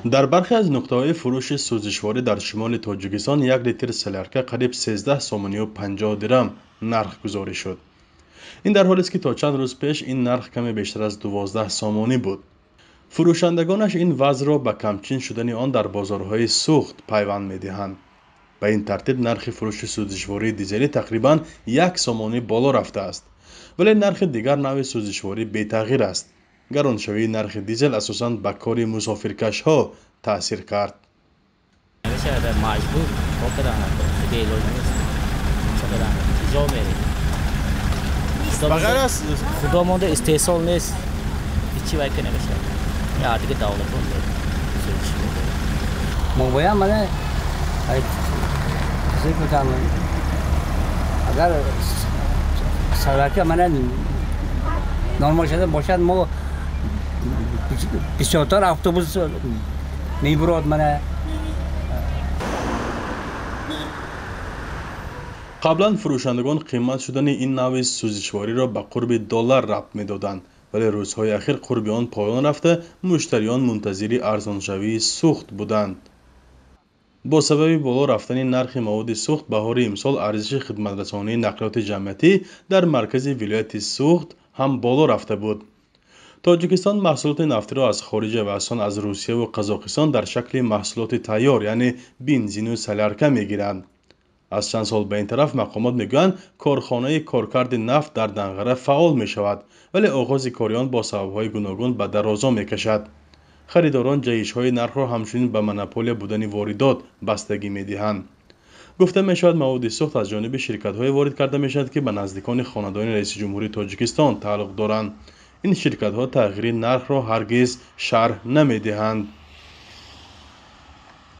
Дар бархе аз нуқтаҳои фурӯши сӯзишворӣ дар шимоли Тоҷикистон як литр солярка қариб 13 сомонию 50 дирам нархгузорӣ шуд. Ин дар ҳолест, ки то чанд рӯз пеш ин нарх каме бештар аз 12 сомонӣ буд. Фурӯшандагонаш ин вазъро ба камчин шудани он дар бозорҳои сӯхт пайванд медиҳанд. Ба ин тартиб нархи фурӯши сӯзишвории дизелӣ тақрибан 1 сомонӣ боло рафтааст, вале нархи дигар навъи сӯзишворӣ бетағйир аст. Гароншавии нархи дизел асосан ба кори мусофиркашҳо таъсир кард. Маҷбур худо монда, истеҳсол нест, ҳичи вай ка намешавад. Дига давлатон. Мо бояд мана агар солярка мана нормал шуда бошад, мо бисёртар автобус мебурод мана. Қаблан фурӯшандагон қимат шудани ин навъи сӯзишвориро ба қурби доллар рабт медоданд, вале рӯзҳои ахир қурби он поён рафта, муштариён мунтазири арзоншавии сӯхт буданд. Бо сабаби боло рафтани нархи маводи сӯхт, баҳори имсол арзиши хидматрасонии нақлиёти ҷамъиятӣ дар маркази вилояти Суғд ҳам боло рафта буд. Тоҷикистон маҳсулоти нафтиро аз хориҷа ва асон аз Русияву Қазоқистон дар шакли маҳсулоти тайёр, яъне бензину солярка мегиранд. Аз чанд сол ба ин тараф мақомот мегӯянд, корхонаи коркарди нафт дар Данғара фаъол мешавад, вале оғози кори он бо сабабҳои гуногун ба дарозо мекашад. Харидорон ҷаҳишҳои нархро ҳамчунин ба монополия будани воридот бастагӣ медиҳанд. Гуфта мешавад, маводи сӯхт аз ҷониби ширкатҳое ворид карда мешавад, ки ба наздикони хонадони раиси ҷумҳурии Тоҷикистон тааллуқ доранд. Ин ширкатҳо тағйири нархро ҳаргиз шарҳ намедиҳанд.